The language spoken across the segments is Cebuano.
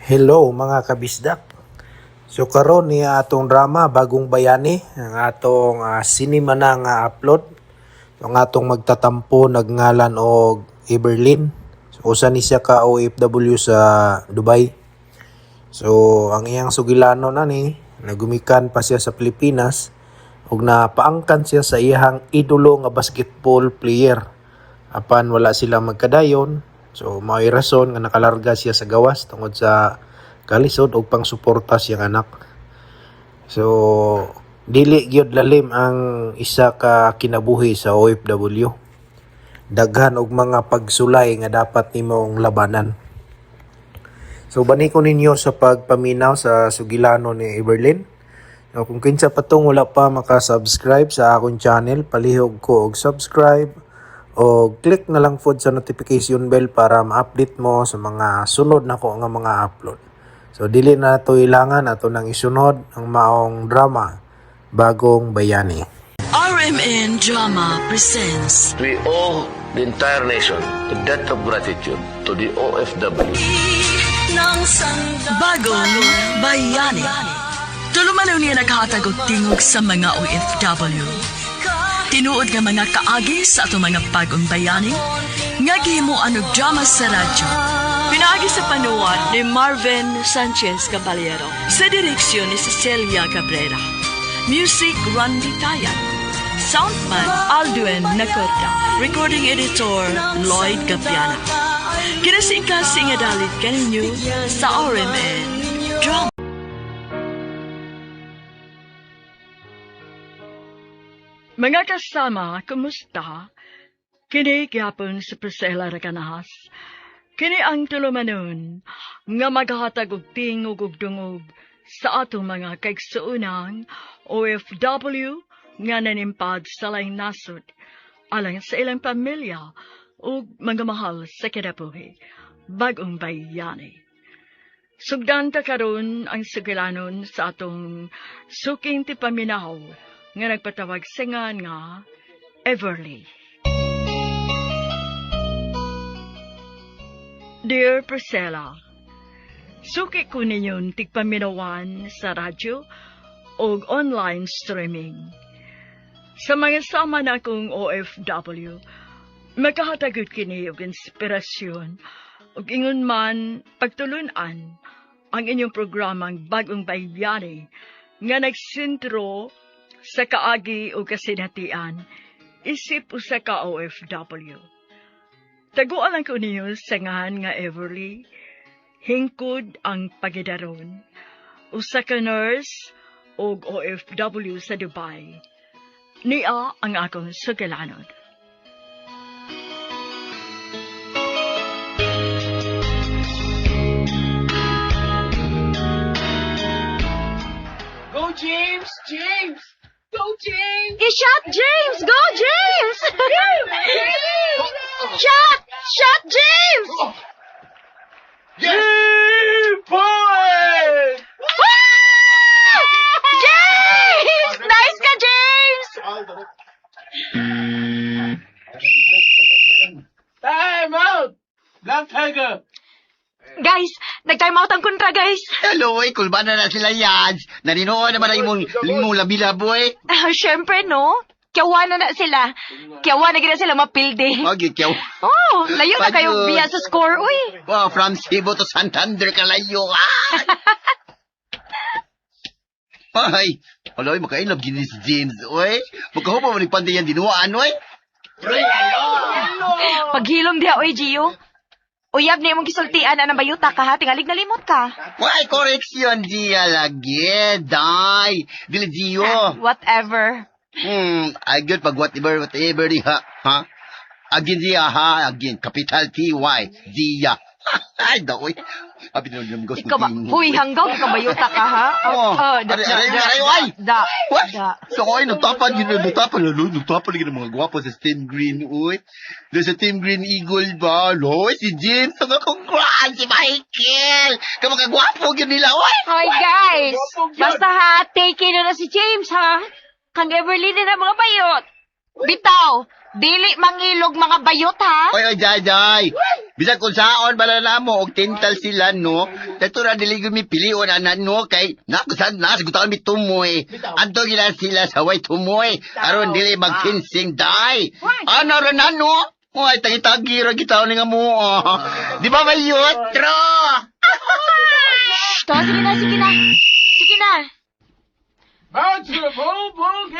Hello mga kabisdak. So karon niya atong drama Bagong Bayani ang atong cinema na nga upload. So, ang atong magtatampo nagngalan og Eberlin. So usa ni siya ka OFW sa Dubai. So ang iyang sugilano na ni nagumikan pa siya sa Pilipinas ug napaangkan siya sa iyang idolo nga basketball player. Apan wala sila magkadayon. So mao'y rason nga nakalarga siya sa gawas tungod sa kalisod og pangsuporta siyang anak. So dili gyud lalim ang isa ka kinabuhi sa OFW. Daghan og mga pagsulay nga dapat nimong labanan. So bani ko ninyo sa pagpaminaw sa sugilano ni Eberlin. So, kung kinsa pa tong wala pa maka-subscribe sa akong channel, palihog ko og subscribe o click na lang pod sa notification bell para ma-update mo sa mga sunod nako nga mga upload. So dili na to ilangan, ato nang isunod ang maong drama Bagong Bayani. RMN Drama presents We owe the entire nation a debt of gratitude to the OFW. Bagong Bayani. Tulumanon niya naghatag og tingog sa mga OFW. Tinuod nga mga kaagi sa atong mga bagong bayani nga gihimuan og drama sa radyo. Pinaagi sa panuwat ni Marvin Sanchez Caballero sa direksyon ni Cecilia Cabrera. Music, Randy Tayan. Soundman, Aldwin Nacorda. Recording editor, Lloyd Gapiana. Kinasingkasing nga dalit kaninyo sa RMN Drama. Mga kasama, kumusta? Kini gyapon si Priscilla Recanahas. Kini ang tulumanon nga maghatag og tingog ug dungog sa atong mga kaigsuonang OFW nga nanimpad sa laing nasod alang sa ilang pamilya ug mga mahal sa kinabuhi. Bagong Bayani. Sugdan ta karon ang sugilanon sa atong suking tipaminaw nga nagpatawag sa ngan nga Everly. Dear Priscilla, suki ko ninyon tigpaminawan sa radyo o online streaming. Sa mga sama na akong OFW, makahatagod kini og inspirasyon ug ingon man pagtulunan ang inyong programang Bagong Bayani nga nagsentro sa kaagi o kasinatian isip usa ka OFW. Taguan lang ko ninyo sa ngahan nga Everly, hingkod ang pagidaron, usa ka nurse og OFW sa Dubai. Niya ang akong sugilanon. Go, James! James! Go, James! I-shot, James! Go, James! Shot! Shot, James! Three points! Ah! James! Nice ka, James! Time out! Black Tiger! Guys, nag-time out ang kontra, guys. Hello, oy, kulbana na sila yads. Naninoo naman ang imong labi-labo, eh. Ah, syempre, no? Kiyawa na na sila. Kiyawa na gina sila mapilde. Wag kyaw. Oh, layo na kayo Pagod. biya sa score, uy. Wow, from Cebu to Santander kalayo. Ah! Ay, aloy, makainlove gini si James, oy. Magkahupa mo ni Panday yan dinuaan, oy. Paghilom diha, uy, Gio. Uyab na imong gisultian anang bayuta ka, ha? Tingalig nalimot ka. Why, correction, Gia, lagi. Day. Dili, Gio. Whatever. Ay, good pag whatever, whatever, diha. Ha? Again, Gia, ha? Again, capital T-Y, Gia. Ay, daoy. Abi na lang gos Ikaw ba? Huy, hanggaw ka bayuta ka, ha? Oh, da, aray, da, aray, da, aray, da, ay! Da, What? da. So, ay, nagtapan yun, nagtapan, lalo, nagtapan yun ng mga gwapo sa Team Green, uy. Doon sa Team Green Eagle ba? Lo, si James, ang akong crush, si Michael. Kamakagwapo yun nila, uy. Hoy, guys! Basta ha, take care na si James, ha? Kang Everly din ang mga bayot. Bitaw, Dili mangilog mga bayot ha. Oy, oy, jay, jay. Bisag kung saon bala na mo, og tintal sila, no? Dato ra dili gyud mi pilion ana, no? Kay, nakusan na, sigutan mi tumoy. Adto gila sila sa way tumoy. Aron dili magkinsing day. Ano ra na, no? Oy, tagi-tagi ra gitaw ni nga mo. Oh. Di ba mayot? True! Shh, to, sige na, sige na. Sige na.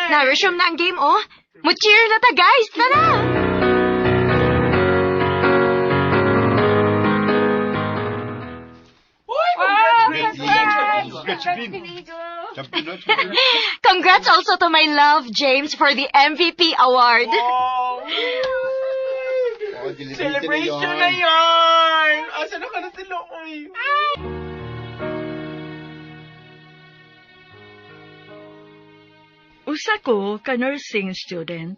Na-resume na ang game, oh. Mo-cheer na ta, guys. Tara! Congrats also to my love, James, for the MVP award. Celebration na yan! Asa na ka na sila, oy? Usa ko ka nursing student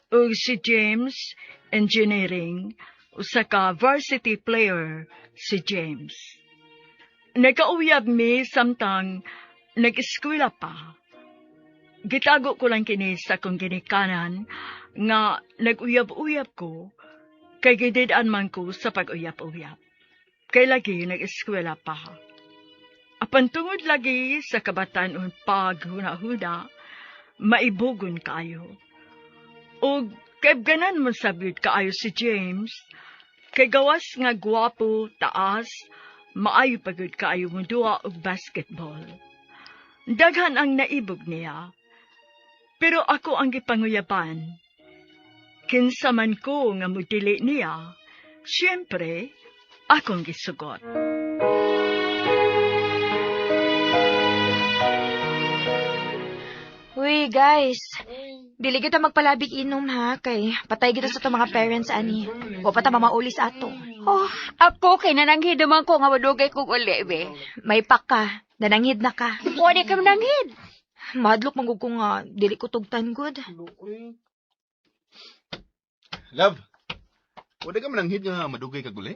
ug si James engineering, usa ka varsity player si James. Nagauyab mi samtang nag-eskwela pa. Gitago ko lang kini sa akong ginikanan nga nag-uyab-uyab ko kay gidid-an man ko sa pag-uyab-uyab. Kay lagi nag-eskwela pa. Apan tungod lagi sa kabatan-on paghuna-huna, maibugon kaayo. Og kaibganan mo sabid kaayo si James, kay gawas nga gwapo, taas, maayo pagod kaayo mo duwa og basketball. Daghan ang naibog niya. Pero ako ang gipanguyaban. Kinsa man ko nga mudili niya, siyempre, akong gisugot. Uy, guys. Dili kita magpalabig inom ha, kay patay kita sa itong mga parents ani. Wa pa ta mamauli sa ato. Oh, ako kay nananghid naman ko nga madugay kong uli, be. May pak ka, nananghid na ka. Wala ka mananghid. Madlok man gud ko nga dili ko tugtan gud. Love, wala ka mananghid nga madugay ka guli?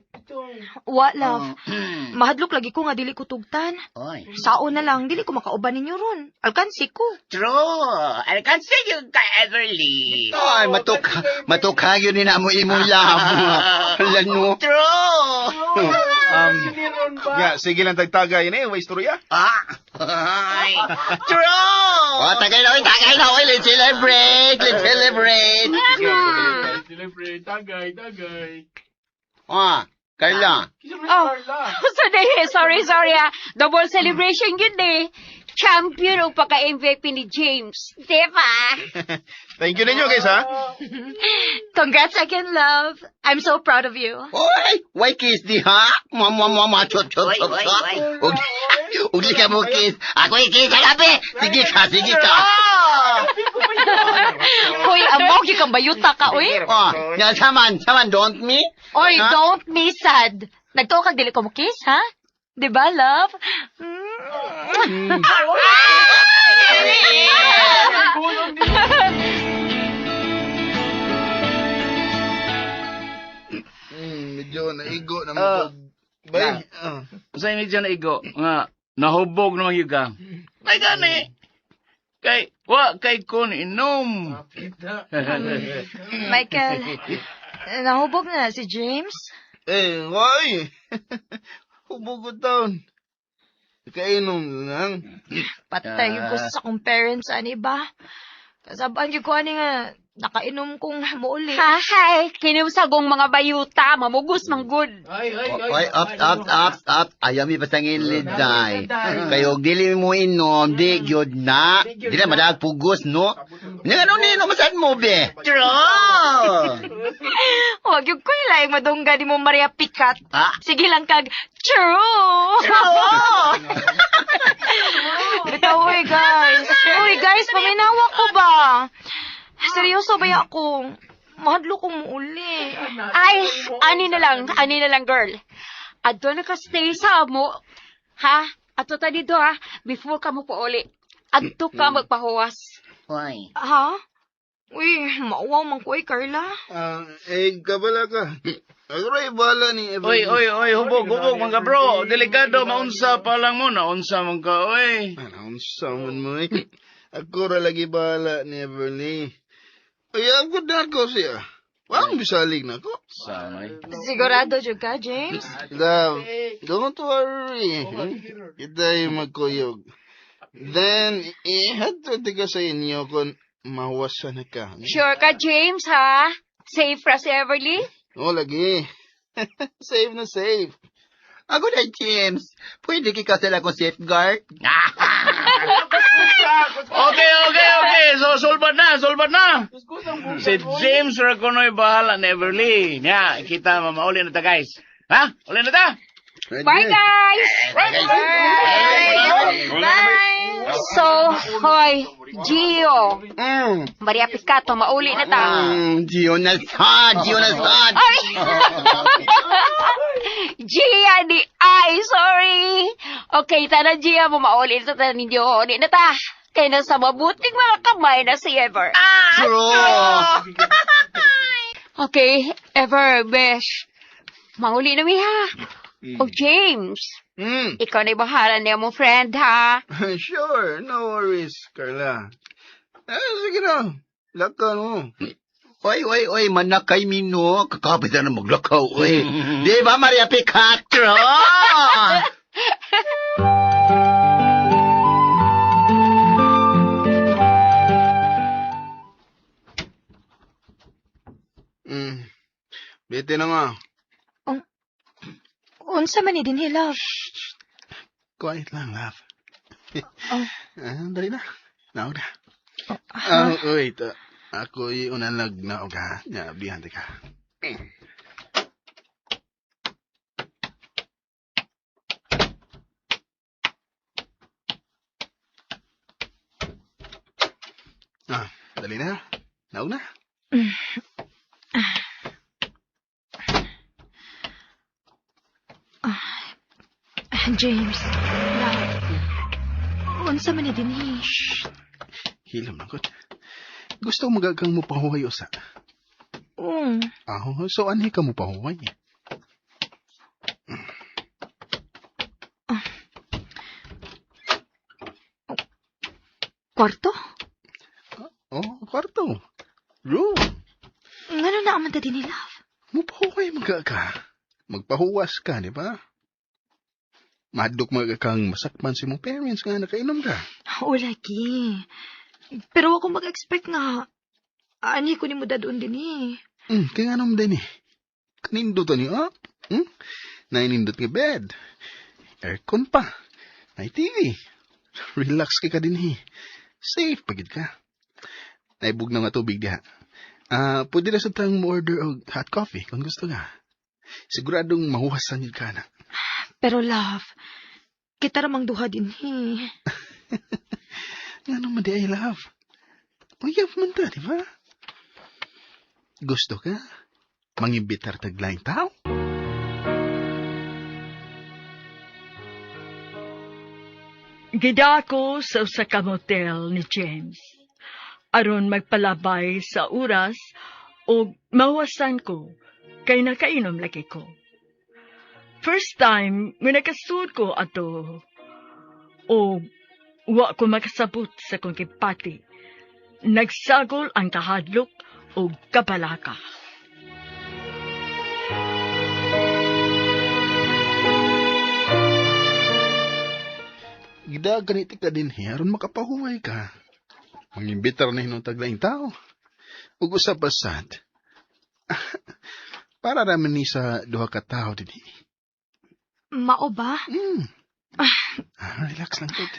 Wa love. Mahadlok lagi ko nga dili ko tugtan. Oy. Sao na lang dili ko makauban ninyo ron. Alkansi ko. True! Alkansi yung ka, Everly. Ay, matuk, matukha yun ni na mo imong love. Hala, no? True! Ya, sige lang tagtagay na eh, way istorya. Ah! Ay! True! Oh, tagay na, oy, tagay na, oy. Let's celebrate! Let's celebrate! Celebrate, tagay, tagay. Ah, Carla. Oh, so dahil, sorry, sorry ah. Double celebration yun eh. Champion o pagka-MVP ni James. Di ba? Thank you ninyo guys ha. Congrats again, love. I'm so proud of you. Oy, why kiss di ha? Mwa mwa mwa mwa chop chop Oy, chop oy, chop. oy. Ug ugli ka mo kiss. Ako i-kiss labi. Sige ka, sige ka. Hoy, amaw gyud kang bayuta ka, oy. Oh, nya saman, saman don't me. Oy, Ha? don't be sad. Nagtuo kag dili ko mo kiss, ha? 'Di ba, love? Mm. Medyo naigo na mo. Bay. Sa medyo naigo nga nahubog naman yun ka. Ay gani. Kay wa kay kon inom. Michael, nahubog na si James. Eh, why? Hubog ko taon. Kainom lang. Patay ko sa akong parents, ani ba? Kasabaan gyud ko ani nga nakainom kong muuli. Hahay, kinusagong mga bayuta, mamugos manggod. Oy, up up up up. Ayaw mi pasangin liday. Kayo og dili mo inom, di gyud na. Di na madag pugos no. Nya ano ni no masad mo be? True! Wag gyud ko laing madungga di mo Maria Picat. Ah. Sige lang kag true. True! Bitaw, uy, guys. Uy, guys, paminawa ko ba? Seryoso ba ako? Mahadlo kong muuli. Ay, ani na lang, girl. Adto na ka stay sa mo. Ha? Ato ta dito ha, before ka mo pauli. Adto ka magpahuwas. Oy. Ha? Uy, mauwaw man ko, eh, Carla. Ah, eh, kabala ka. Ako rin bala ni Oy, oy, oy, hubog, hubog mga bro. Delikado maunsa pa lang mo, naunsa man ka, oy. Ano, saman mo eh. Ako ra lagi bala ni Everly. Uyab ko na ko siya. Wang bisalig na ko. Samay. Sigurado jud ka, James? Love, don't worry. Kita'y magkuyog. Then, ihatod ka sa inyo kung mahuwasan na ka. Sure ka, James, ha? Safe ra si Everly? Oo, lagi. Safe na safe. Ako na, James. Pwede kikasal ako safeguard? Okay. So, sulbad na, sulbad na. Si James Raconoy bahala na Everly. Nya, kita mamauli na ta, guys. Ha? Uli na ta? Bye, guys! Bye! Bye! So, hoy, Gio. Mm. Maria Picato, mauli na ta. Gio na sad, Gio na sad. Ay! Gia di ay, sorry. Okay, tara Gia, mo mauli na ta ninyo. Uli na ta. Kay nasa mabuting mga kamay na si Ever. True. Okay, Ever, besh. Mauli na mi ha. Oh, James, ikaw na bahala niya mo friend ha. Sure, no worries, Carla. Eh, sige na. Lakaw mo. Oy, oy, oy, manakay mino. Kakapit na maglakaw, oy. Di ba, Maria Picatro? Bete na nga. Unsa man ni dinhi, love? Quiet lang, love. Oh. Ah, dali na. Naog na. Ah, wait. Ako unalag naog ha. Ya, bihante ka. Ah, dali na. Naog na. James, love. Unsa man ni dinhi? Hilom na kot. Gusto mo magagang mo pahuway usa. Mm. Ah, so anhi ka mo pahuway? Kwarto? Oh, kwarto. Room. Ngano na amanta dinhi, love? Mupahuway maga ka. Magpahuwas ka, di ba? Madok maga kang masakpan sa imong parents nga nakainom ka. O lagi. Pero ako mag-expect nga ani ko nimo dadon dinhi. Kaya nga naman din eh. Kanindot ani, ah? Hmm? Nainindot nga bed. Aircon pa. Nay TV. Relax ka ka din eh. Safe pagid ka. Naibog na nga tubig diha. Ah, pwede na sa tang mo order og hot coffee kung gusto ka. Siguradong mahuwasan yun ka na. Pero love, kita ramang duha dinhi. Nga naman di ay love. Uyab man ta, di ba? Gusto ka? Mangimbitar taglaing tao? Gidako sa usa ka motel ni James. Aron magpalabay sa oras o mawasan ko kay nakainom lagi ko. First time nga nakasud ko ato o wa ko makasabot sa kong kipati. Nagsagol ang kahadlok o kabalaka. Gida ganiti ka din eh, aron makapahuway ka. Mangimbitar na hinong taglaing tao. Ug usa pa sad. Para raman ni sa duha ka tao dinhi. Mao ba? Mm. Ah, relax lang gud.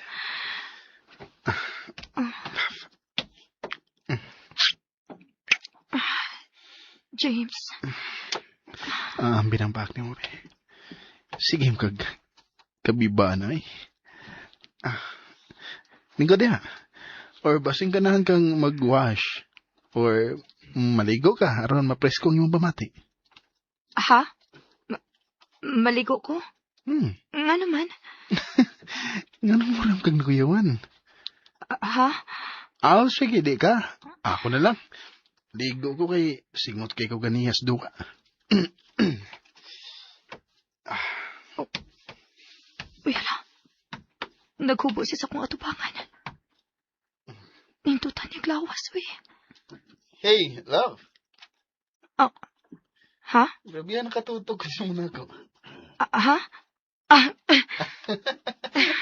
James, Ah, ang binampak ni mo, be. Sige, kag kabiba na eh. Ah, ningko diha. Or basing ganahan kang mag-wash. Or maligo ka aron mapresko ang imong pamati. ha? Maligo ko? Nga naman? Ngano mo lang kang nakuyawan? Ha? Ah, sige, di ka. Ako na lang. Ligo ko kay singot kay ko ganihas duka. Uy, hala. Naghubo siya sa kong atubangan. Nindutan niya lawas, uy. Hey, love. Oh, ha? Grabe yan, nakatutog kasi muna ako. Ah, ha? Ah,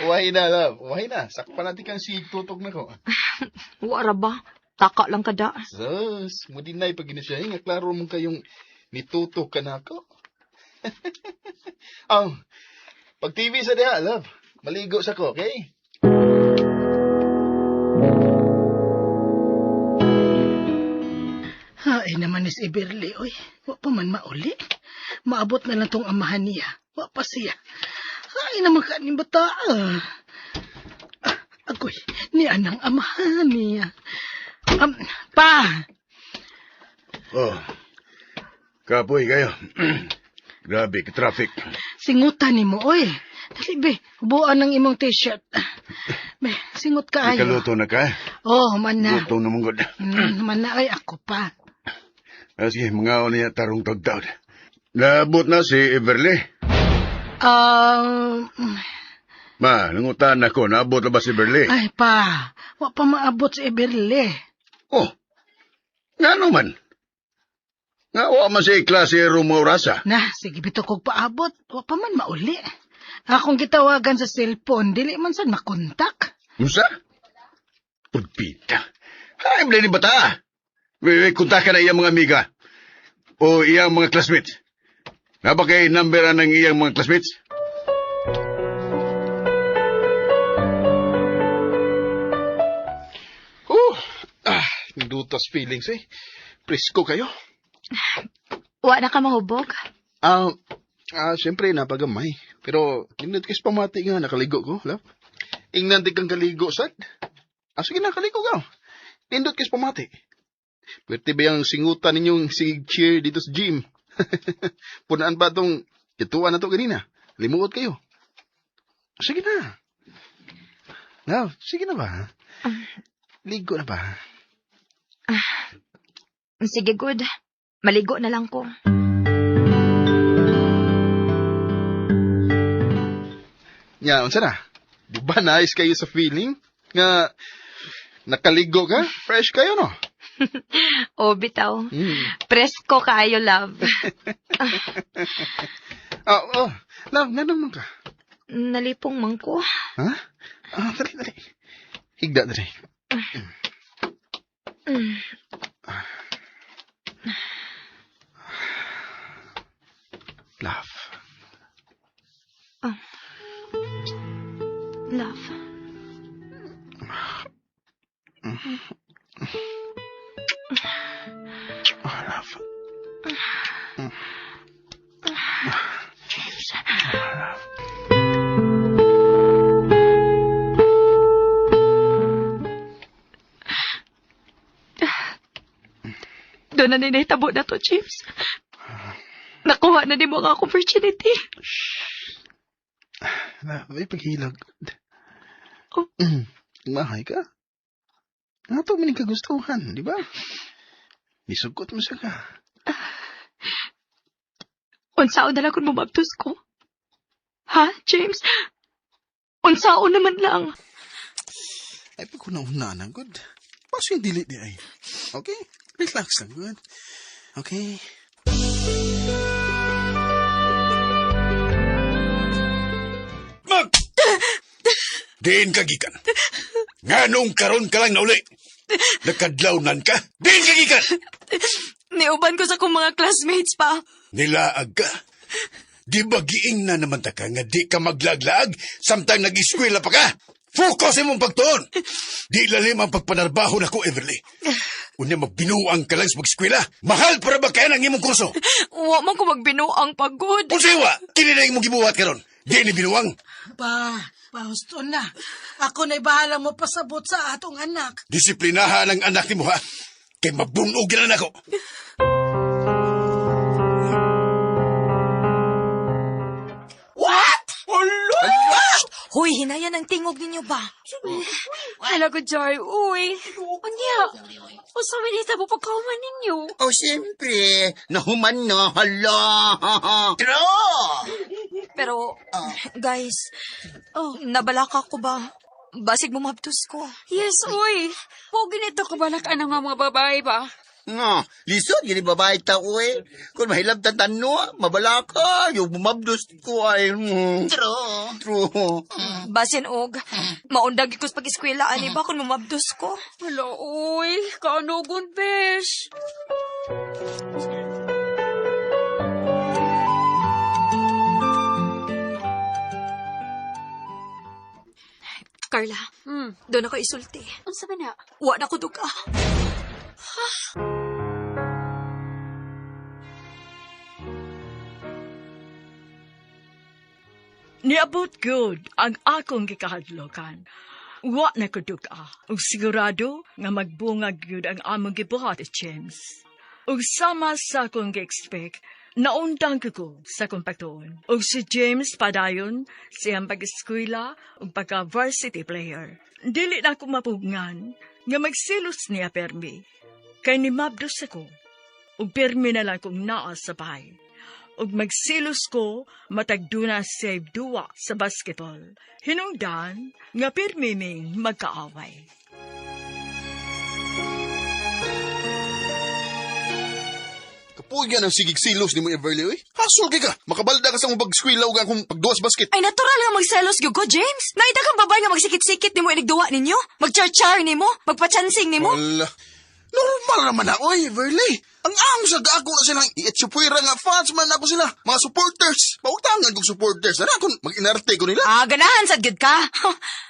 Uwahi na, love. Uwahi na. Sakpan natin kang sig tutog na ko. Wara ba? Taka lang kada. Sus, mudinay pag gina siya. Nga, klaro mong kayong nitutok ka na ako. Oh, pag TV sa diha, love. Maligo sa ko, okay? Ay naman ni si Everly, oy. Wa pa man mauli. Maabot na lang tong amahan niya. Wa pa siya. Ay naman ka ni bata. Ah, agoy, ni anang amahan niya. Pa! Oh. Kapoy kayo. Grabe, ka-traffic. Singutan ni mo, oy. Dali, be. Hubuan ng imong t-shirt. Be, singot ka ayo. Ikaluto na ka? Oh, man na. Luto na mong god. Man na, ay, ako pa. Ah, sige, mga niya tarong tagtaw. Naabot na si Everly. Ma, nangutan ako, naabot na ba si Everly? Ay, pa. Wa pa maabot si Everly. Oh, nga naman. Nga wa man si klase mga orasa. Na, sige bitaw kog paabot. Wa pa man mauli. Akong gitawagan sa cellphone, dili man sad makontak. Unsa? Pagpita. Ay, ni bata. Wait, kontak ka na iyang mga amiga. O iyang mga classmates. Naba kay number ng iyang mga classmates? Oh, dutas feelings eh. Presko kayo. Wa na ka mahubog? Ah, siyempre, napagamay. Pero, nindot kas pamati nga, nakaligo ko, love. Ingnan di kang kaligo, sad. Ah, sige na, kaligo ka. Nindot kas pamati. Pwerte ba yung singutan ninyong sig cheer dito sa gym? Punaan ba itong ituan na to ganina? Limuot kayo. Sige na. Love, sige na ba? Ligo na ba? Sige, good. Maligo na lang ko. Nya, unsa na? Di ba nice kayo sa feeling? Nga, nakaligo ka? Fresh kayo, no? Oh, bitaw. Presko kaayo, love. Oh, love, nga naman ka? Nalipong man ko. Ha? Ah, dali, dali. Higda, dali. Love. Oh. Love. Oh, love. James. Oh, love. Doon na ninahitabo na to, James. Nakuha na ni mo ang akong virginity. Love, ay paghilag. Oh. Mahay ka. Nga to, maning kagustuhan, di ba? Nisugot mo siya ka. Unsaon na lang kung mababtos ko? Ha, James? Unsaon naman lang. Ay, pag una-una na, good. Paso yung dili di ay. Okay? Relax lang, good. Okay? Mag! Diin ka gikan. Nga nung karon ka lang nauli. Nakadlawnan ka. Diin ka gikan. Niuban ko sa kong mga classmates pa. Nilaag ka. Di ba giing na naman ta ka nga di ka maglaglag samtang nag-eskwela pa ka? Focus imong pagtuon! Di lalim ang pagpanarbaho nako, Everly. Unya magbinuang ka lang sa pag-eskwela. Mahal para ba kaya ng imong kurso? Wa man ko magbinuang pagod. Unsa kini na imong gibuhat karon. Di ni binuang. Pa, pahusto na. Ako na'y bahala mo pasabot sa atong anak. Disiplinahan ang anak nimo ha. Kay mabunog na nako. What? Hoy, hinayan ang tingog ninyo ba? Hala ko, Joy. Uy. Unya. Usa man mo pagkauman ninyo. Oh, siyempre. Nahuman na. Hala. True! Pero, guys, nabalaka ko ba? Basig mo mabtos ko. Yes, uy. Huwag ganito ka balak ang mga babae ba? No, lisod gini babae ta uy. Kung mahilabtan tanno, mabala ka, yung bumabdos ko ay. True. True. Basin og, maundag ko sa pag-eskwela ani ba kung mumabdos ko. Hala, uy, kaanugon, besh. Carla, doon ako isulti. Unsa man na? Wa na ko duga. Niabot gud ang akong gikahadlokan. Wa na ko duga. Ug sigurado nga magbungag gyud ang among gibuhat ni James. Ug sama sa akong gi-expect, naundang ko sa akong pagtuon. Ug si James padayon siyang pag-eskwela ug pagka-varsity player. Dili na ako mapugngan nga magsilos niya permi. Kay ni mabdos ako. Ug permi na lang kong naa sa bahay. Ug magsilos ko matag duna save duwa sa basketball. Hinungdan nga pirmi ming magkaaway. Kapuy ang sigig silos ni mo, Everly, oy. Hasol kay ka. Makabalda ka sa mong pag-skwila ug akong pagduwas basket. Ay, natural nga magselos gyud ko, James. Naida kang babae nga magsikit-sikit nimo inigduwa ninyo, magchar-char nimo, magpa-chancing nimo. Wala. Normal naman na, oy, Everly. Ang ang sa ako na silang ietsupuira nga fans man ako sila. Mga supporters. Paugtangan kong supporters. Ano kung mag-inarte ko nila? Ah, ganahan sad gyud ka.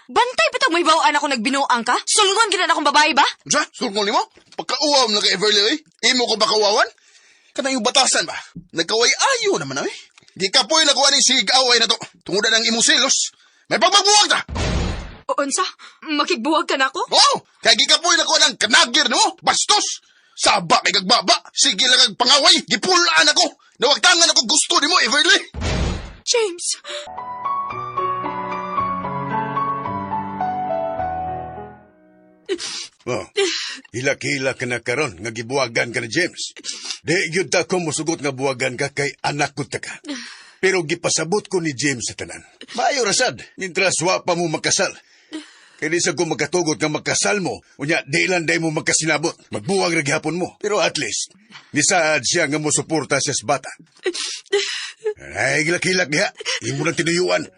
Bantay bitag may bawaan ako nagbinuang ka? Sulngon gyud na akong babae ba? Unsa? Sulngol nimo? Pagkauwaw na kay Everly, oy. Imo ko ba kauwawan? Kanang yung batasan ba? Nagkaway ayo naman, oy. Di ka po'y nakuha ni sig-away na to. Tungod na ng imong selos. May pagmagbuwag ta! O, unsa? Makigbuwag ka nako? Oo! Kaya gikapoy na ko ng kanagir no? Bastos! Saba kay gagbaba! Sige lang ang pangaway! Gipulaan ako! Nawagtangan ako gusto nimo, Everly! James. Oh, hilak-hilak ka na karon nga gibuwagan ka ni James. Di gyud ta ko mosugot nga buwagan ka kay anak ko ta ka. Pero gipasabot ko ni James sa tanan. Maayo ra sad, mintras wa pa mo makasal. Kay di sa ko makatugot nga makasal mo, unya di lang day mo magkasinabot. Magbuwag ra gihapon mo. Pero at least, nisaad siya nga mosuporta siya sa bata. Ay, gilak-hilak diha. Imo nang tinuyuan.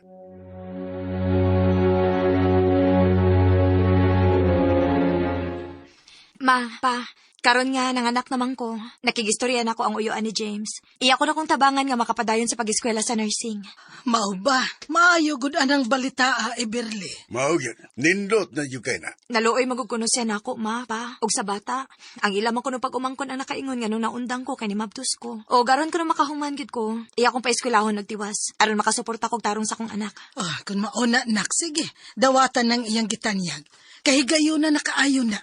Ma, pa, karon nga nanganak naman ko. Nakigistorya na ko ang uyuan ni James. Iya ko na kong tabangan nga makapadayon sa pag-eskwela sa nursing. Mao ba? Maayo gud anang balita, ah, Everly. Mao gyud. Nindot na gyud kay na. Naluoy magugkuno siya nako, ma, pa, og sa bata. Ang ila man kuno pag-umangkon ang nakaingon nga nung naundang ko kay ni mabdos ko. O garon kuno makahuman gid ko. Iya kong paeskwelahon nagtiwas aron makasuporta kog tarong sa akong anak. Ah, kung mauna nak, sige. Dawatan ng iyang gitanyag. Kahigayon na nakaayo na.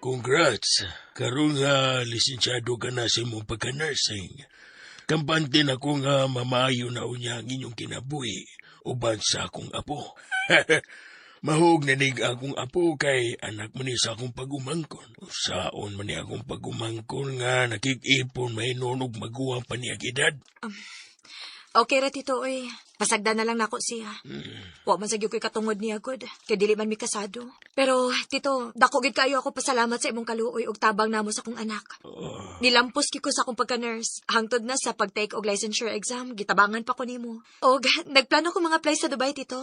Congrats! Karon nga lisensyado ka na sa imong pagka-nursing. Kampante na ko nga mamaayo na unya ang inyong kinabuhi uban sa akong apo. Mahog na nig akong apo kay anak man ni sa akong pagumangkon. Saon man ni akong pagumangkon nga nakikipon mahinon og maguwang pa niya edad. Okay ra tito oy. Pasagdan na lang nako siya. Wa man sa gyud ko'y katungod niya gud. Kay dili man mi kasado. Pero tito, dako gid kayo ako pasalamat sa imong kaluoy ug tabang namo sa akong anak. Nilampos gyud ko sa akong pagka-nurse. Hangtod na sa pag-take og licensure exam, gitabangan pa ko nimo. Og nagplano ko mga apply sa Dubai tito.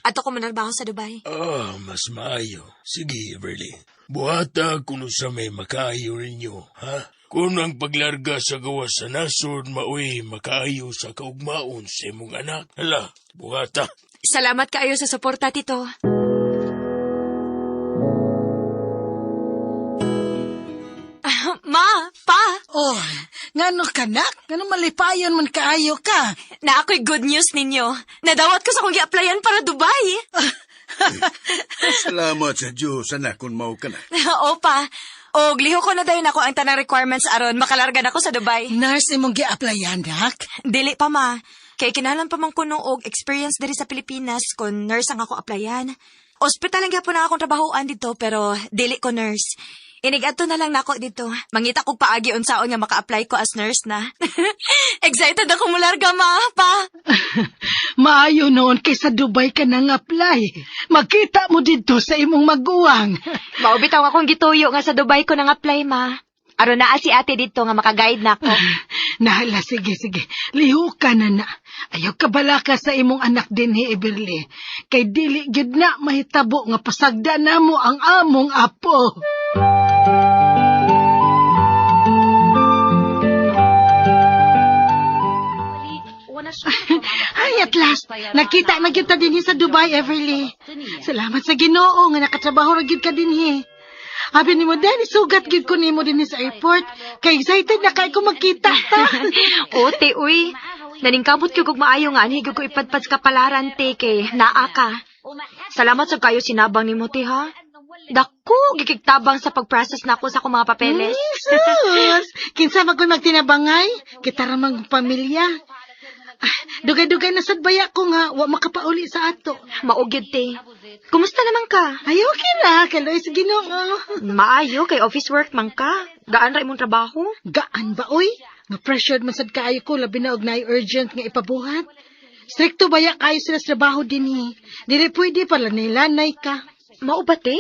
Adto ko manarbaho sa Dubai. Ah, mas maayo. Sige, Everly. Buhata kuno sa may makaayo ninyo, ha? Kung ang paglarga sa gawas sa nasod, maoy makaayo sa kaugmaon sa imong anak. Hala, buhata. Salamat kaayo sa suporta tito. Ma, pa, Oh, ngano kanak? Ngano malipayon man kaayo ka? na ako'y good news ninyo. Nadawat ko sa akong gi-applyan para Dubai. Salamat sa Diyos, anak, kung mao ka na. Opa. Og liho ko na dayon ako ang tanang requirements aron makalarga na ko sa Dubai. Nurse imong gi-applyan, nak? Dili pa ma. Kay kinahanglan pa man kuno og experience diri sa Pilipinas kon nurse ang ako applyan. Ospital ang gyapon na akong trabahoan dito pero dili ko nurse. Inig-adto na lang nako dito. Mangita kog paagi unsaon nga maka-apply ko as nurse na. Excited ako mularga, ma, pa. Maayo noon kay sa Dubai ka nang apply. Magkita mo didto sa imong maguwang. Mao bitaw akong gituyo nga sa Dubai ko nang apply, ma. Aron naa si ate dito nga maka-guide nako. Nahala, sige, sige. Lihuka na na. Ayaw ka balaka sa imong anak dinhi, Everly. Kay dili gyud na mahitabo nga pasagda namo ang among apo. Ay, at last, nakita na gyud ta dinhi sa Dubai, Everly. Salamat sa Ginoo nga nakatrabaho ra gyud ka dinhi. Abi nimo din, sugat gyud ko nimo dinhi sa airport. Kay excited na kay ko magkita ta. Ote, uy. Naningkamot gyud kog maayo nga anhi gyud ko ipadpad sa kapalaran, te, kay naa ka. Salamat sa kayo sinabang nimo, te, ha? Dako, gikigtabang sa pag-process nako sa akong mga papeles. Sus! Kinsa man ko'y magtinabangay? Kita ra mang pamilya. Ah, dugay-dugay na sad baya ko nga wa makapauli sa ato. Mao gyud, te. Kumusta naman ka? Ay, okay ra. Kaloy sa Ginoo. Maayo kay office work man ka. Gaan ra imong trabaho? Gaan ba, oy? Nga pressured man sad kaayo ko, labi na og naay urgent nga ipabuhat. Strikto baya kayo sila sa trabaho dinhi. Dili pwede pala nilanay ka. Mao ba, te?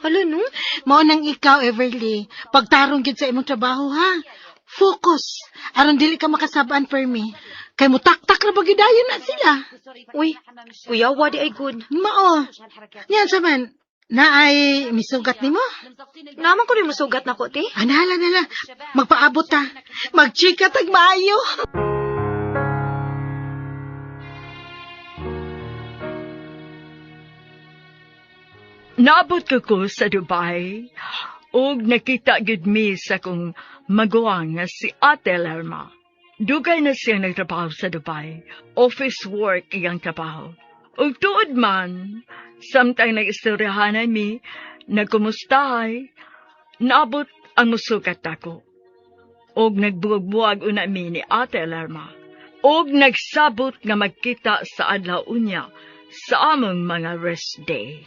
Hala, no? Mao nang ikaw, Everly. Pagtarong gyud sa imong trabaho, ha? Focus. Aron dili ka makasabaan permi. Kay mutaktak ra ba gyud dayon na sila. Uy, kuyawa di ay good. Mao. Yan sa man. Naay misugat nimo? Naman ko rin musugat nako, te. Anala nala. Magpaabot ta. Magchika tag maayo. Naabot ko ko sa Dubai ug nakita gyud mi sa akong maguwang nga si Ate Lerma. Dugay na siya nagtrabaho sa Dubai. Office work iyang trabaho. Ug tuod man, samtang nag-istoryahanan mi, nagkumustahay, naabot ang musukat ako. Og nagbuwag-buwag una mi ni Ate Lerma. Og nagsabot nga magkita sa adlaw unya sa among mga rest day.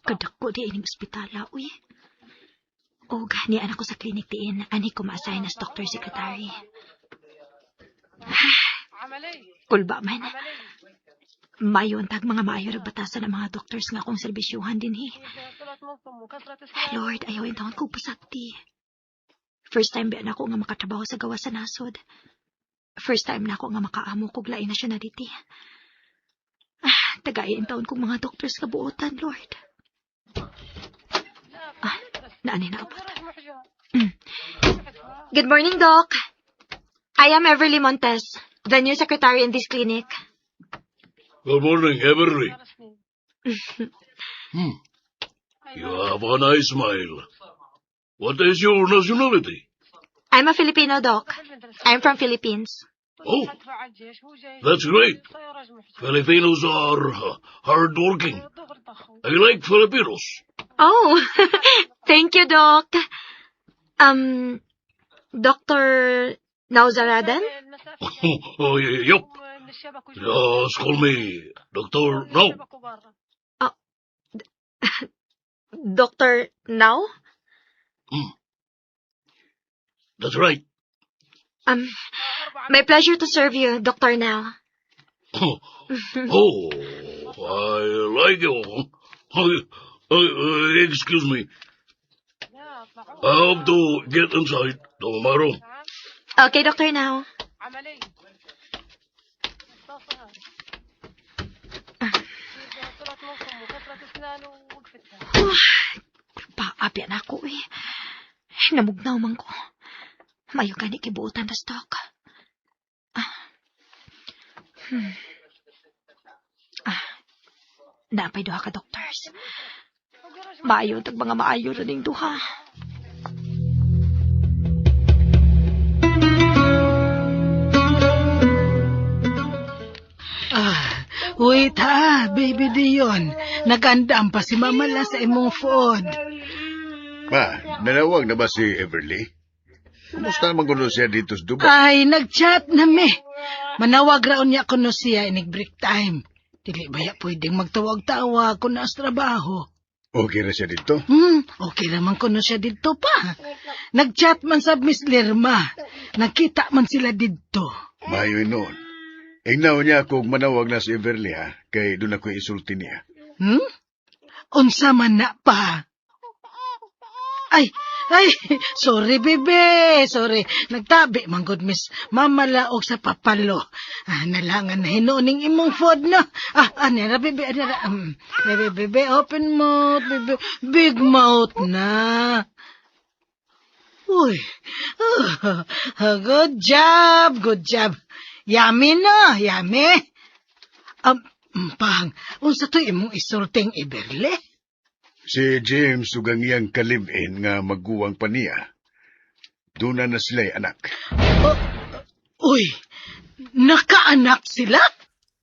Kadako di ining ospitala, uy. Og nian ako sa clinic diin, ani ko ma-assign as doctor secretary. Kulba man. Mayo ang tag mga maayo ra batasan ang mga doctors nga akong serbisyuhan dinhi. Lord, ayaw intawon kog pasakti. First time ba nako nga makatrabaho sa gawas sa nasod. First time nako nga makaamo kog laing nationality. Ah, tagay intawon kog mga doctors nga buotan, Lord. Ah, naani naabot. Good morning, Doc. I am Everly Montes, the new secretary in this clinic. Good morning, Everly. You have a nice smile. What is your nationality? I'm a Filipino, Doc. I'm from Philippines. Oh, that's great. Filipinos are hardworking. I like Filipinos. Oh, thank you, Doc. Dr. Nauzaradan? Oh, yup. Just call me Dr. No. Dr. Now? That's right. My pleasure to serve you, Dr. Now. Oh, I like you. Excuse me. I have to get inside to my room. Okay, Dr. Now. Paabya na ako eh. Namugnaw man ko. Mayo gani kibuotan na stock. Ah. Ah. Napay duha ka doctors. Maayo tag mga maayo ra ning duha. Ah, wait ha, baby Dion. Nagandam pa si Mama la sa imong food. Ma, nanawag na ba si Everly? Kumusta naman kuno siya dito sa Dubai? Ay, nag-chat na mi. Manawag ra unya kuno siya inig break time. Dili baya pwedeng magtawag-tawag kung naas trabaho. Okay ra siya dito. Okay naman kuno siya didto pa. Nag-chat man sa Miss Lerma. Nagkita man sila didto. Maayo noon. Ingnaw niya kung manawag na si Everly ha, kay doon ako isulti niya. Unsa man na pa? Ay, ay, sorry bebe, sorry. Nagtabi man gud Miss Mamalaog sa papalo. Ah, nalangan na hinuon ning imong food no. Ah, ani ra bebe, ani ra. Bebe, bebe, open mouth, bebe, big mouth na. Uy, ah, good job, good job. Yummy no, yummy. Pang, unsa to imong isulting Iberle? Si James ug ang iyang kalibin nga maguwang pa niya. Doon na sila'y anak. Uy, nakaanak sila?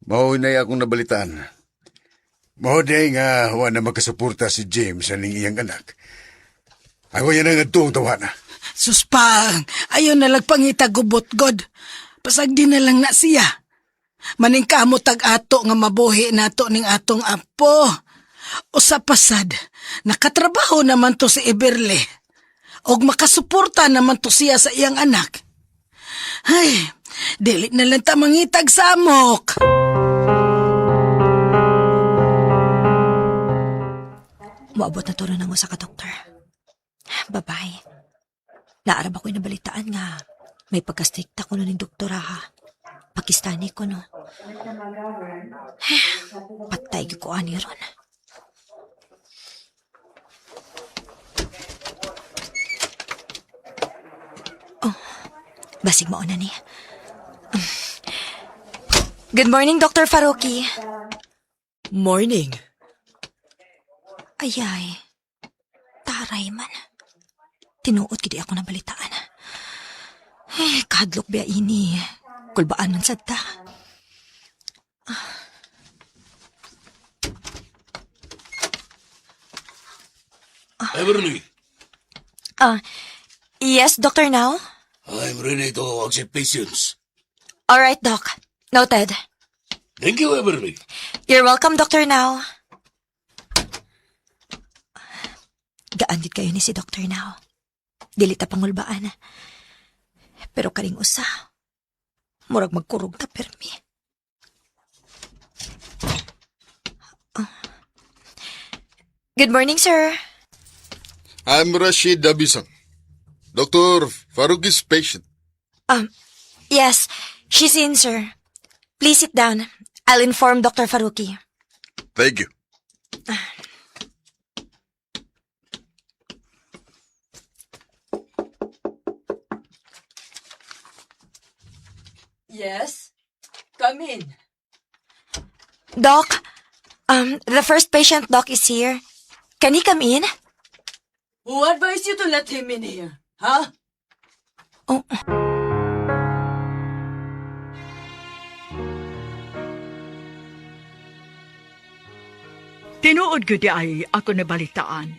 Mao na akong nabalitaan. Mao day nga wa na makasuporta si James sa ning iyang anak. Ako yan ang adtuong tawana. Suspang, ayaw na lang pangita gubot god. Pasagdi na lang na siya. Maningkamot tag ato nga mabuhi nato ning atong apo. Usa pasad, nakatrabaho naman to si Eberle. Og makasuporta naman to siya sa iyang anak. Ay, dili na lang ta mangitag samok. Moabot na turo ng usa ka doktor. Bye-bye. Naarab ako'y nabalitaan nga may pagkastrikta ko no ning doktora ha. Pakistani ko no. Patay gyud ko ani ron. Oh, basig mao na niya. Good morning, Dr. Faruqi. Morning. Ayay. Taray man. Tinuod gid ako nabalitaan. Eh, kadlok biya ini. Kulbaan man sad ta. Everly, Ah, yes, Doctor Now? I'm ready to accept patients. All right, Doc. Noted. Thank you, Everly. You're welcome, Doctor Now. Gaan gid kayo ni si Doctor Now. Dili ta pangulbaan. Pero karing usa. Murag magkurog ta permi. Oh. Good morning, sir. I'm Rashid Abisan, Dr. Faruqi's patient. Yes, she's in, sir. Please sit down. I'll inform Dr. Faruqi. Thank you. Yes? Come in. Doc, the first patient, Doc, is here. Can he come in? Who advised you to let him in here? Huh? Oh. Tinuod gyud ay ako nabalitaan.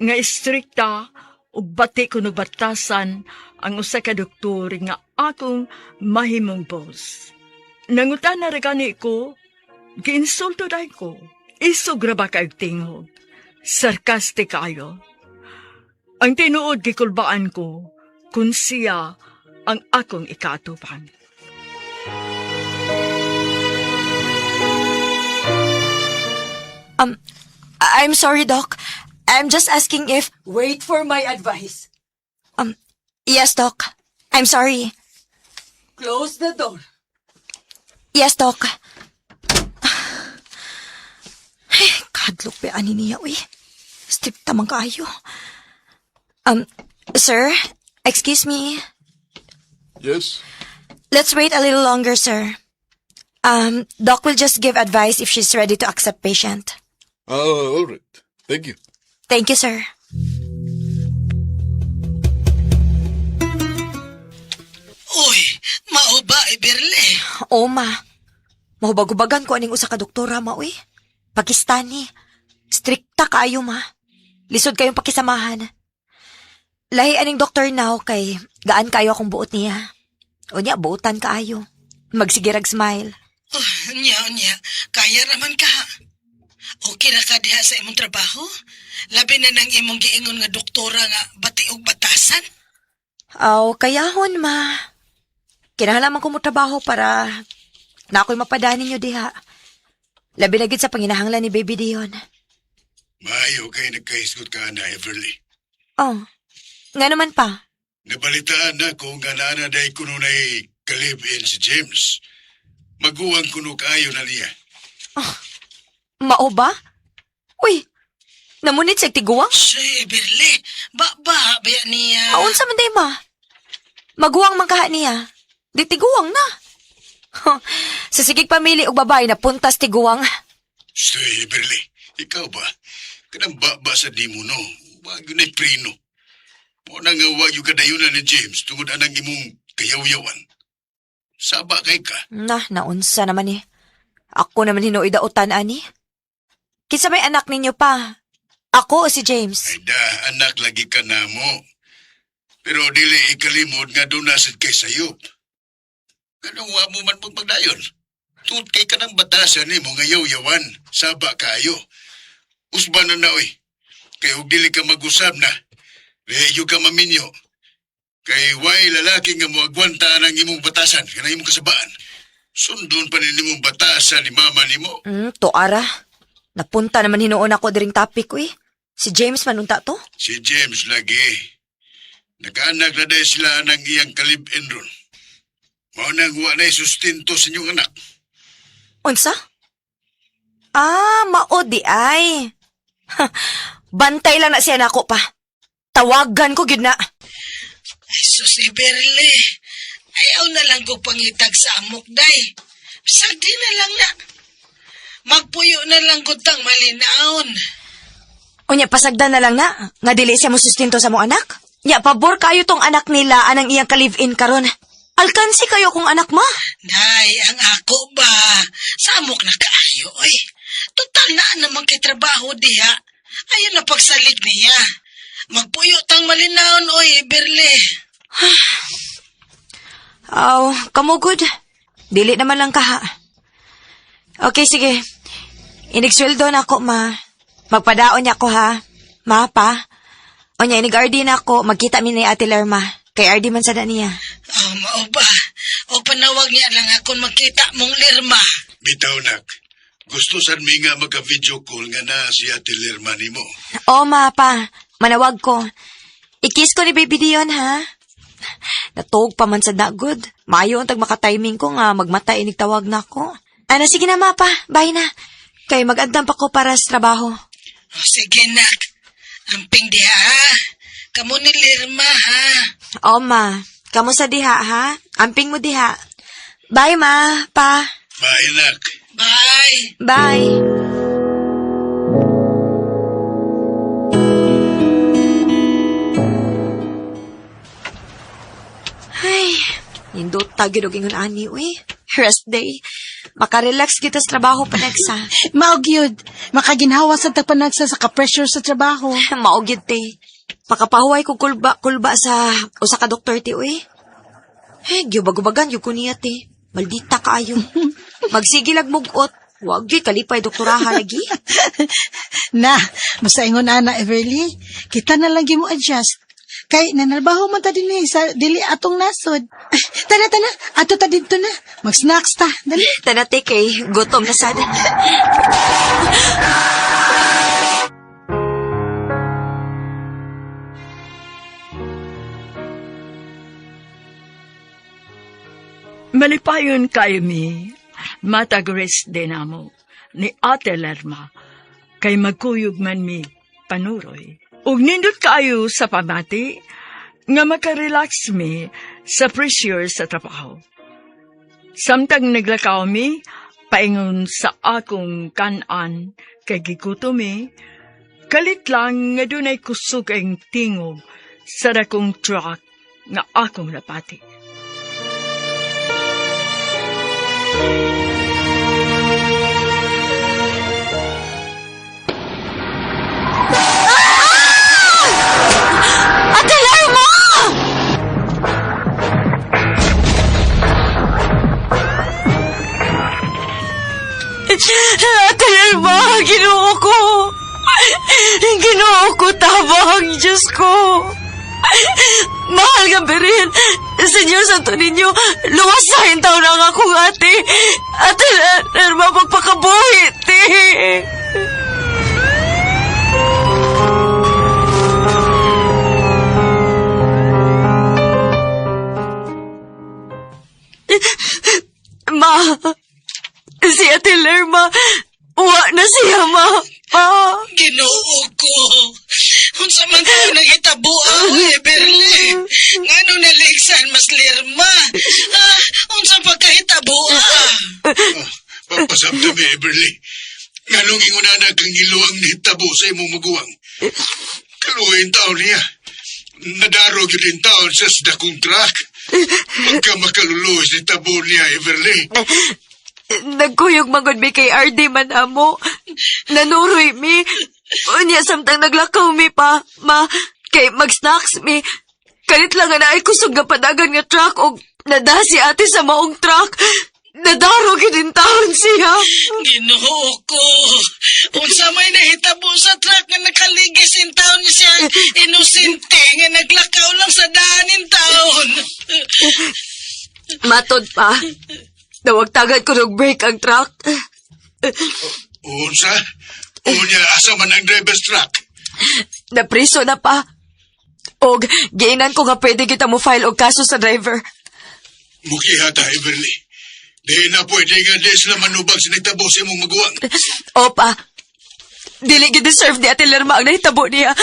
Nga istrikta ug bati ko batasan ang usa ka doktor nga akong mahimong boss. Nangutana ra gani ko, giinsulto dai ko. Isog ra ba kayog tingog? Sarcastic kayo. Ang tinuod gikulbaan ko kung siya ang akong ikaatupang. I'm sorry, Doc. I'm just asking if... Wait for my advice. Yes, Doc. I'm sorry. Close the door. Yes, Doc. Ay, kadlok ba ani niya, uy. Strikta man kaayo. Sir, excuse me. Yes? Let's wait a little longer, sir. Doc will just give advice if she's ready to accept patient. Ah, all right. Thank you. Thank you, sir. Uy, mao ba, Iberle? O, ma. Mahubag-hubagan ko aning usa ka doktora, ma, uy. Pakistani. Strikta kaayo, ma. Lisod kayong pakisamahan. Lahi aning doktor now kay gaan kayo akong buot niya. O niya, buotan kaayo. Magsigirag smile. Oh, nya, nya. Kaya raman ka. Okay ra ka diha sa imong trabaho? Labi na nang imong giingon nga doktora nga bati og batasan. Aw, kayahon ma. Kinahanglan man ko mo trabaho para na ako'y mapadani ninyo diha. Labi na gid sa panginahanglan ni Baby Dion. Maayo kay nagkahisgot ka na, Everly. Oh, nga naman pa. Nabalitaan na ko nga naana day kuno nay kalib-in si James. Maguwang kuno kaayo na niya. Mao ba? Uy, namunit sa tiguang? Siya, Everly. Ba, ba, baya niya. Aon sa man day ma? Maguwang man kaha niya. Di tiguang na. Sa sigig pamili og babae na puntas tiguang. Stoy, Everly. Ikaw ba? Kanang ba sa di mo, no? Wag yun ay prino. Mo na nga wag yung kadayunan ni James tungod anang imong kayawyawan. Saba kay ka. Na, naunsa naman eh. Ako naman hinuoy dautan, ani. Kinsa may anak ninyo pa? Ako o si James? Ay da, anak lagi ka na mo. Pero dili ikalimod nga doon nasad kay sayop. Ganong wa mo man pagpagdayon. Tut kay ka ng batasan ni mo nga yaw-yawan. Saba kayo. Usba na na oy. Kay og dili ka mag-usab na. Reyo ka maminyo. Kay way lalaki nga moagwanta ang imong batasan, kanang imong kasabaan. Sundon pa ni nimong batasan ni mama nimo. Tuara. Napunta naman hinuon ako diring topic, uy. Si James manunta to? Si James lagi. Nakaanak na dahil sila ng iyang kalib-in ron. Mao nang wa na'y sustento sa inyong anak. Unsa? Ah, mao di ay. Ha, bantay lang na siya nako pa. Tawagan ko gyud na. Ay, sus, Everly. Ayaw na lang ko pangitag sa amok, day. Sagdi na lang na. Magpuyo na lang ko tang malinaon. Unya pasagdan na lang na nga dili siya mosustinto sa mong anak. Nya pabor kayo tong anak nila anang iyang ka-live-in karon. Alkansi kayo kung anak ma. Day, ang ako ba? Sa amok na kaayo, oy. Total na naman kay trabaho diha. Ayaw na pagsalig niya. Magpuyo tang malinaon, oy, Everly. Aw, kamo good. Dili naman lang kaha. Okay, sige. Inigsweldo na ako, ma. Magpadaon niya ako, ha? Ma, pa. Onya, inig-RD na ako. Magkita mi ni Ate Lerma. Kay RD man sada niya. Oh, mao ba? O panawag niya lang akong makita mong lirma. Bitaw nak. Gusto sad mi nga magka-video call nga na si Ate Lerma nimo. O, ma, pa. Manawag ko. Ikis ko ni Baby Dion, ha? Natuog pa man sa good. Maayo ang tag makatiming ko nga magmata inig tawag na ako. Ano, sige na, ma, pa. Bye na. Kay mag-andam pa ko para sa trabaho. Oh, sige, nak. Amping diha, ha? Kamu ni Lirma, ha? O, ma. Kamusta diha, ha? Amping mo diha. Bye, ma. Pa. Bye nak. Bye! Bye. Ay, nindot ta gyud og ingon ani uy. Rest day. Makarelax kita sa trabaho panagsa. Mao gyud. Makaginhawa sa tagpanagsa sa ka-pressure sa trabaho. Mao gyud te. Makapahuway ko kulba kulba sa usa ka doktor ti uy. Eh, gyubagubagan gyud ko niya te. Maldita kaayo. Magsige lag mugot. Wag gyud kalipay doktoraha lagi. Na, basta ingon ana Everly, kita na lang gyud mo adjust. Kay nanarbaho man ta dinhi sa dili atong nasod. Ay, Tana tana, ato ta didto na. Mag-snacks ta, dali. Tana te kay gutom na sad. Malipayon kayo mi, matag-rest din amo, ni Ate Lerma, kay magkuyog man mi panuroy. Ug nindot kaayo sa pamati, nga makarelax mi sa pressure sa trabaho. Samtang naglakaw mi, paingon sa akong kanan kay gigutom mi, kalit lang nga dunay kusog ang tingog sa dakong truck nga akong napati. Ate Lerma! Ate Lerma, Ginoo ko. Ginoo ko, tabang, Diyos ko. Mahal nga Beril, Senyor Santo Niño, luwasahin taon ang akong ate. Ate Lerma, magpakabuhi, te. Ma, si Ate Lerma, wa na siya, ma. Ma. Ginoo ko. Unsa man to nang hitabo ako, Everly? Ngano naligsan mas Lerma? Ah, unsa pagkahitabo ah? Papasabta mi, Everly. Nganong ingunana kang iluang nihitabo sa imong maguwang. Kaluhin taon niya. Nadarog yun din taon sa dakong truck. Pagka makaluluhis ni tabo niya, Everly. Nagkuyog magod mi kay RD man amo. Nanuroy mi. Unya samtang naglakaw mi pa, ma. Kay mag-snacks mi. Kalit lang nga naay kusog nga padagan nga truck og nada si ate sa maong truck. Nadarog yun din taon siya. Ginoo ko. Unsa may nahitabo sa truck nga nakaligis in taon siya inosente nga naglakaw lang sa daan in taon. Matod pa. Nawagtagan ko ng break ang truck. Unsa? Unya, asa man ang driver's truck? Napriso na pa. Og giinan ko nga pwede kita mo file og kaso sa driver. Mukiha ta, Everly. Di na pwede nga di sila manubag sa nagtabo sa imong maguwang. Opa, dili gi-deserve ni Ate Lerma ang nahitabo niya.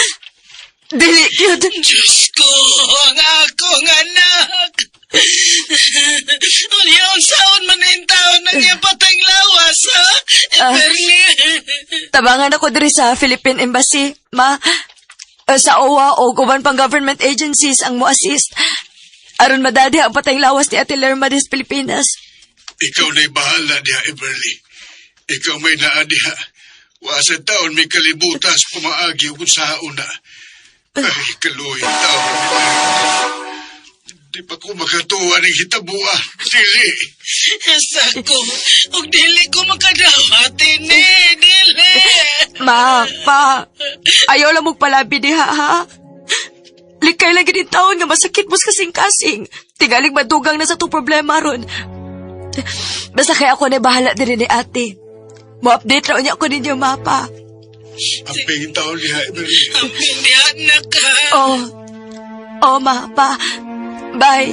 Dili gyud. Diyos ko, ang akong anak. Unya, unsaon man in taon ang iyang patayng lawas, ha? Everly. Tabangan ako diri sa Philippine Embassy, ma. Sa OWA o uban pang government agencies ang mo-assist. Aron madadi ang patayng lawas ni Ate Lerma des Pilipinas. Ikaw na'y bahala diha, Everly. Ikaw may naa diha. Wa sa taon may kalibutas pumaagi ug saon na. Ay, kaluoy taon. Di pa ko makatuwa ng hitabua. Dili. Asa ko, ug dili ko makadawat ini, dili. Ma, pa, ayaw lang mong palabi diha, ha? Likay lang gid taon nga masakit mo sa kasing-kasing. Tingaling madugang na sa itong problema ron. Basta kaya ako na bahala din ni ate. Mo-update raw niya ako ninyo, mapa. Ang pingin taon diha, Everly. Amping diha na ka. Oh. Oh, ma, pa. Bye.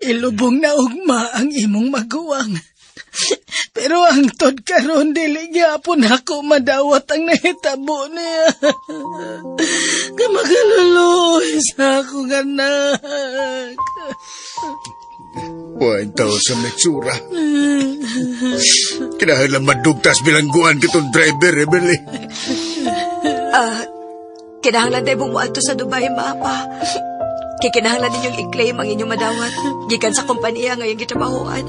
Ilubong na ugma ang imong maguwang. Pero ang tod karon dili gyapon ako madawat ang nahitabo niya. Kamakaluluoy sa akong anak. Wain tao sa metsura. Kinahanglan madugtas bilangguan kitong driver, Everly. Ah, kinahanglan tayo mong muadto sa Dubai, ma, pa. Kay kinahanglan ninyong i-claim ang inyong madawat. Gikan sa kompanya ngayong gitrabahoan.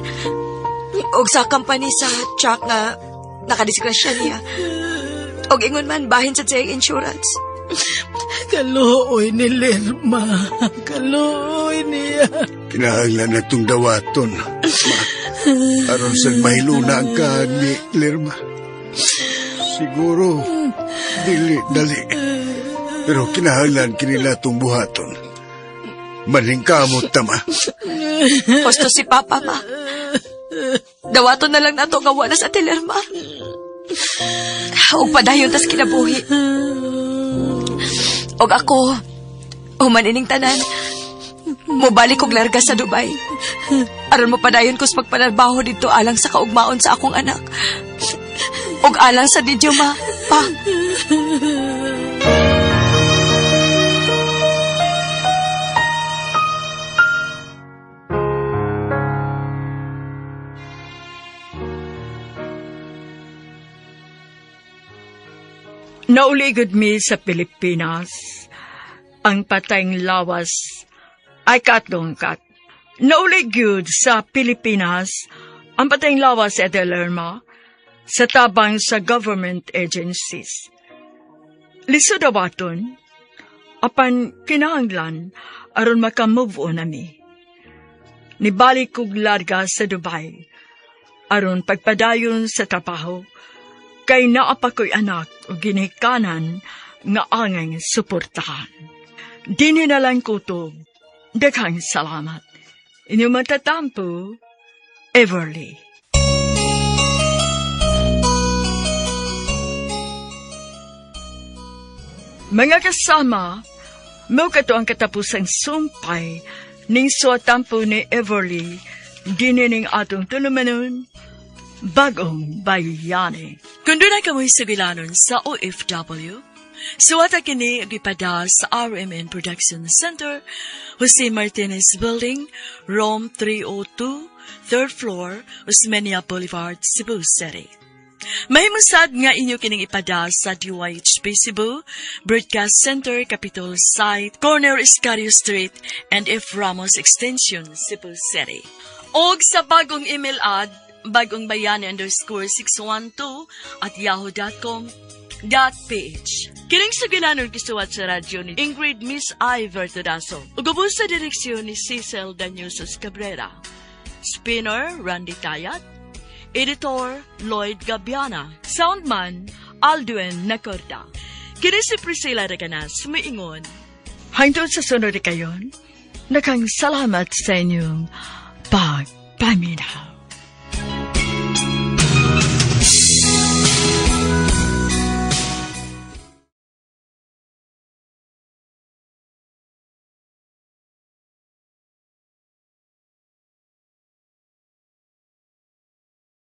Og sa company sa truck nga nakadisgrasya niya. Og ingon man, bahin sa siyang insurance. Kaluoy ni Lerma. Kaluoy niya. Kinahanglan na itong dawaton. Ma, aron sa mahiluna ang kahag ni Lerma. Siguro, dili, dali. Pero kinahanglan kinila itong buhaton. Maningkamot tama. Gusto si Papa, ma. Dawaton na lang nato nga wala sa Lerma. Og padayon tas kinabuhi. Og ako, human ining tanan, mobalik kog larga sa Dubai. Aron mo padayon ko sa pagpanarbaho dito alang sa kaugmaon sa akong anak. Og alang sa ninyo, ma, pa. Nauligod mi sa Pilipinas. Ang patayng lawas ay katlongkat. Nauligod sa Pilipinas ang patayng lawas sa Ate Lerma. sa tabang sa government agencies. Lisod awaton, apan kinahanglan aron maka-move on nami. Nibalik kog larga sa Dubai aron pagpadayon sa trabaho kay naa pa ko'y anak o ginikanan nga angay suportahan. Dinhi na lang kutob. Daghang salamat. Inyong matatampo, Everly. Mga kasama, mao kato ang katapusang sumpay ning suwatampo ni Everly dinhi ning atong tulumanon, Bagong Bayani. Kung doon kamoy sugilanon sa OFW, suwata kini og ipada sa RMN Production Center, Jose Martinez Building, Room 302, third floor, Osmeña Boulevard, Cebu City. Mahimong sad nga inyo kining ipada sa DYHP Cebu, Broadcast Center, Capitol Site, Corner Escario Street, and F. Ramos Extension, Cebu City. Og sa bagong email ad, bagongbayani_612@yahoo.com.ph. Kining sugilanon gisuwat sa radyo ni Ingrid Miss I. Vertudaso. Ug ubos sa direksyon ni Cecil Danusos Cabrera. Spinner, Randy Tayat. Editor, Lloyd Gabiana. Soundman, Aldwin Nacorda. Kini si Priscilla Reganas, miingon. Hangtod sa sunod kayon, daghang salamat sa inyong pagpaminaw.